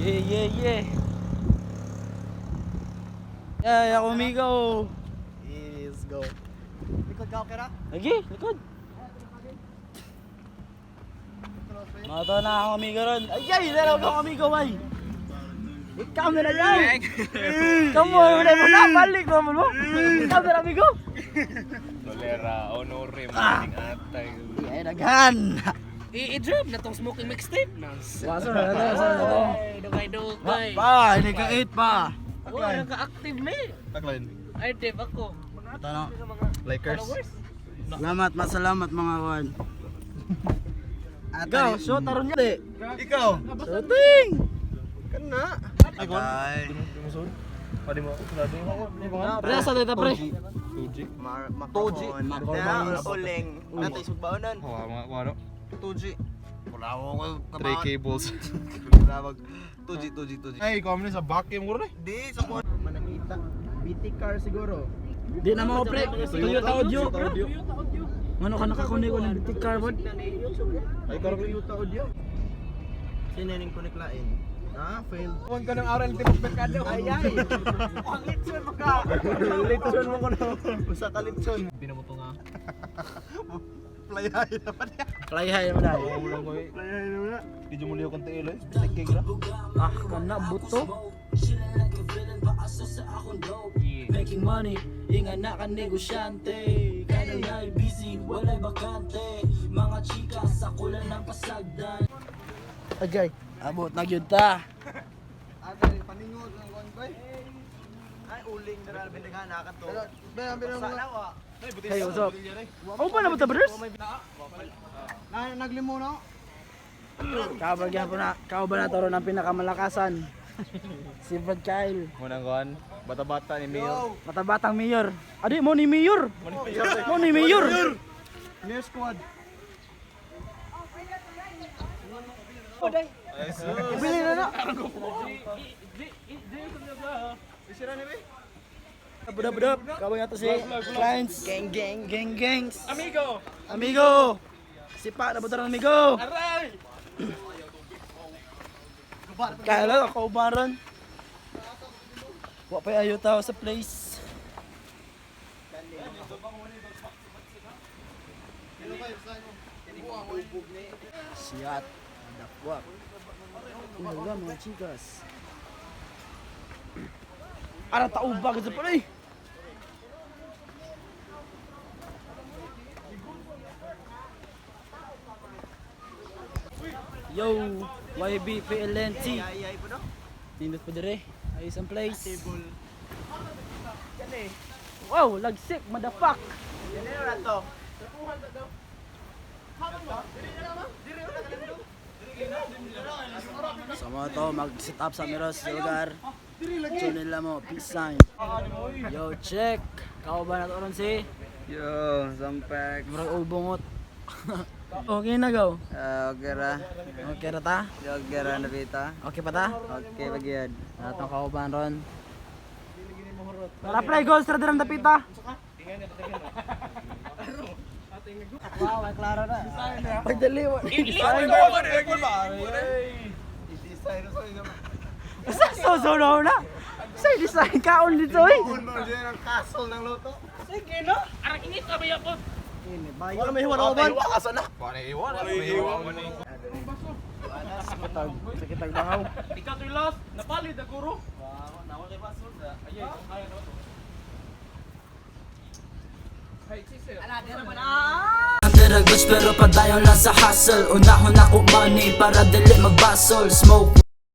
Yeah. Yeah, ako amigo. Let's go. Likod ka, okay ra? Lagi, likod. Mga to na ako amigo ron. Ay, ay, dalaw ko amigo, ay. Ikaw na na yan. Kamu, wala mo na, balik mo mo. Ikaw na amigo. Tolera, honore, maning atay. Ay, daghan. I-drop na tong smoking mixtape. Waso na to, waso na to. Ay, dugay-dugay. Pa, hindi ka 8 pa. Wala ka-active ni. Tagline. Ay, Dave ako. Ito na. Lakers. Salamat, masalamat mga kuan. Go, shoot aron niya. Ikaw. Shooting. Kana. Ay. Pwede mo ako sarado. Pre, sa dito pre. 2G. 2G. Makorbanis. Uling. Natay sugbaonan. Kuha mga kuha no? 2G. Wala ko 3 cables. Tawag 2G 2G 2G. Ay, ikaw mo sa back game ko rin. Di sa ko manakita. BT car siguro. Di na mo pre. Toyota Audio. Ngano ka nakakunik ko ng BT carbon? Ay karo Toyota Audio. Sino ning kunik lain? Ah, failed. Huwag ka ng RL development ka daw. Ay ay. Ang litson mo ka. Litson mo ko no. Usa ka litson. Binamoto nga. Fly high naman ya. Fly high naman dai. Fly high naman. Medyo muli akong tiil eh. Sige ka. Ah, kana buto. Making money, inga na ka negosyante. Kaya na busy, walay bakante. Mga chika sa kulan ng pasagdan. Agay, abot na gyud ta. Ate, paningod ng kuan bay. Ay, uling na rin binigana ka to. Sa Hey, what's up? Oh, pa na ba ta, brothers? Na naglimo na. Kaabag gyapon na, kaaba na toro ng pinakamalakasan. Si Brad Kyle. Munang kuhan. Bata-bata ni Mayor. Matabatang mayor. Adi mo ni mayor. Mo ni mayor. Mayor squad. Bili na na. Budap budap. Kaabag nato si clients. Gang gang gang gangs. Amigo! Amigo. Sipa na budaran amigo. Aray! Kaya lang ako umaran. Wa pa ayo tao sa place. Siyat. Dakwak. Wala mga chikas. Ara tao ba kasi pala eh. Yo, YBPLNT. Ay ay po no. Nindot po dire. Ayos ang place. Wow, lagsik, motherfuck. Dili na to. So mga to, mag-set up sa Miros sa lugar. Tune nila mo, peace sign. Yo, check. Kao ba na to ron si? Yo, sampek. Murag ubongot. Okay na go. Okay ra. Okay ra ta? Okay ra na bita. Okay pa ta? Okay bagyad. Atong kauban ron. Tara play goals ra dirang dapita. Wow, ay klaro na. Pagdali wa. Sa so so na na. Sa design kaon dito eh. ang castle ng loto. Sige no. Arang init ka ba po? Wala may hiwa na ba? Sakitag, sakitag bangaw. Ikaw to last, napalid na guro. Ang goods pero padayon lang sa hustle. Unahon ako money para dili magbasol. Smoke